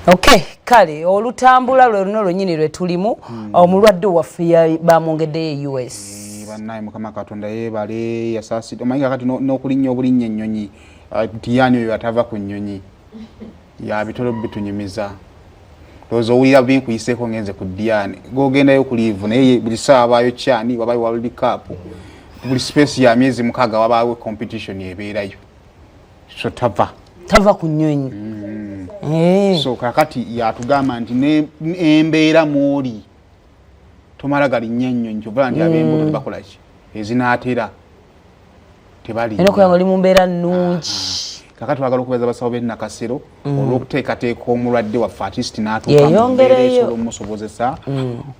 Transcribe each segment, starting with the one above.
Okay, kale olutambula lwe luno lwennyini lwe tulimu. Omulwadde waffe bamwongeddeyo e US. Bannaye, Mukama Katonda yeebale, yasaasidde. Omanyi kakati n'okulinnya obulinnya ennyonyi, tiyani oyo atava ku nnyonyi ya bitolo bitunyumiza. Ndowooza owulira binkuyiseeko, ngenze ku Diani, gogendayo ku leave, naye buli ssaawa wabaayo kyani, wabaayo World Cup, buli space ya myezi 6 wabaawo competition ebeerayo, so tava Tava ku nnyonyi. So kakati yatugamba nti embeera mwoli tomala galinnya ennyonyi, kyovula nti ab'embuto tebakolaki, ezinaatera era okubanga oli mu mbeera nnungi. Kakati twagala okubaza abasawo b'e Nakasero olw'okuteekateeka omulwadde waffe artist n'atuuka mu mbeera Yeeyongereyo. esobola omusobozesa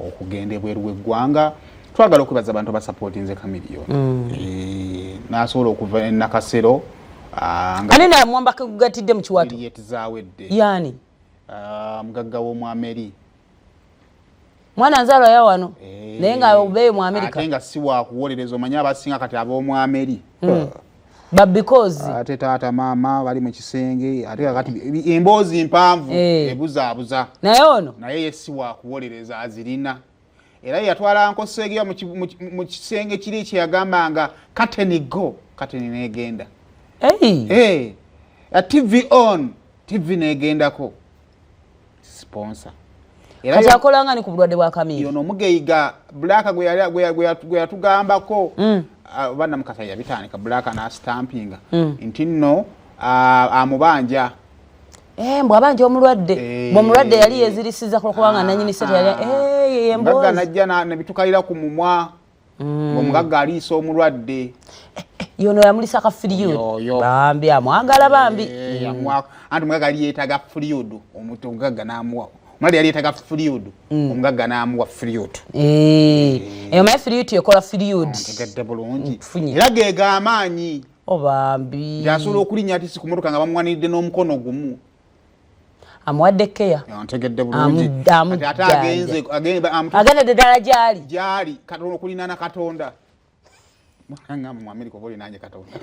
okugenda ebweru w'eggwanga. Twagala okwebaza abantu abasapootinze Chameleone n'asobola okuva e Nakasero nga Ani naye mwambaka gugatidde mu kiwato? Juliet Zawedde. Yaani? Ah, mugagga w'Omwameri. Mwana nzaalwa ya wano, naye nga obeeyo mu Amerika. Ate nga si wakuwolereza. Omanyi abasinga kati ab'Omwameri But because ate taata maama bali mu kisenge, ate kakati emboozi mpanvu ebuzaabuza. Naye ono Naye ye si wakuwolereza, azirina, era ye yatwala nkoseegera mu kisenge kiri kyeyagambanga "Curtain go", curtain negenda. Hey. Hey, a "TV on", TV negendako, sponsor. Era Kati akolanga ni ku bulwadde bwa Kamiri? Yono omugeyiga Black gwe yatugambako. Ah, oba Namukasa yabitandika, Black n'astampinga nti nno amubanja. Eh, mbw abanja omulwadde. Bwe omulwadde yali yezirisiza kubanga nanyini sente yali ye Omugagga emboozi. Najja nebitukalira ku mumwa ng'omugagga aliisa omulwadde. Yono yamulisa ka fluid. Yoyo. Bambi amwagala bambi. Eh, anti omugagga yali yeetaaga fluid, omuntu omugagga n'amuwa. Omulwadde yali yeetaaga fluid, omugagga n'amuwa fluid. Eh, eyo maye fluid ekola fluid. Ntegedde bulungi. Nfunye. Era geega amaanyi. O bambi. Nti asobola okulinnya atisi ku motoka nga bamuwaniridde n'omukono gumu. Amuwadde keya. Ntegedde bulungi. Kati ate agenze Agendedde ddala gyali. Gyali Katonda, okulinaana Katonda nga mu Amerika oba olinanye Katonda.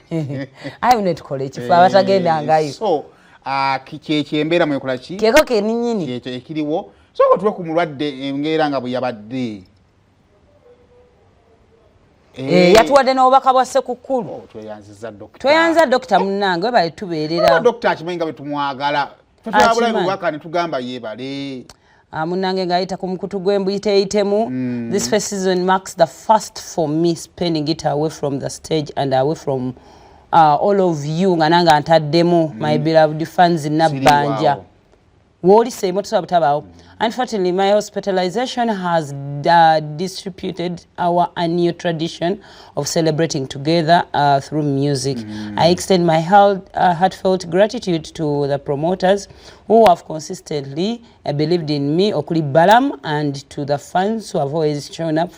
Ayi, netukola ekifo abatagendangayo. So kyekyo embeera mwekola ki? Keko keninyini. Kyekyo ekiriwo. Sooka tuwe ku mulwadde engeera nga bwe yabadde. Eh, yatuwadde n'obubaka bwa Sekukkulu. Oh, tweyanziza dokita. Tweyanza dokita munnange, webale tubeerera. Dokita akimanyi nga bwe tumwagala. Tetwabula Akimanyi. bubaka ne tugamba yeebale. Ah, munnange ng'ayita ku mukutu gw'embuyiteeyitemu. This first season marks the first for me spending it away from the stage and away from all of you, nga nange antaddemu my beloved fans nabbanja. Siriwaawo. Wooli seemo tosobola butabaawo. Unfortunately, my hospitalization has disrupted our annual tradition of celebrating together through music. I extend my heartfelt gratitude to the promoters who have consistently believed in me, okuli Balam, and to the fans who have always shown up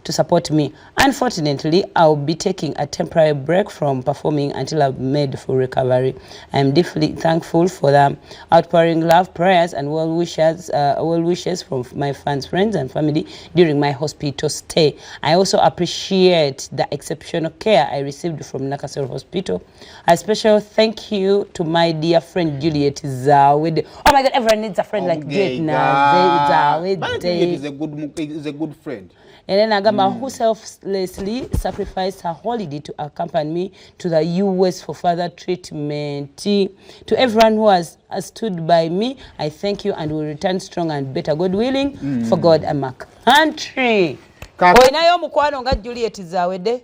to support me. Unfortunately, I'll be taking a temporary break from performing until I've made full recovery. I am deeply thankful for the outpouring love, prayers, and well wishes from my fans, friends, and family during my hospital stay. I also appreciate the exceptional care I received from Nakasero Hospital. A special thank you to my dear friend Juliet Zawede. Oh my God, everyone needs a friend like Juliet But Juliet is Zawede. a good friend. And then agamba, who selflessly sacrificed her holiday to accompany me to the US for further treatment. To everyone who has stood by me, I thank you and will return strong and better, God willing, for God and my country. Olinayo omukwano nga Juliet Zawedde?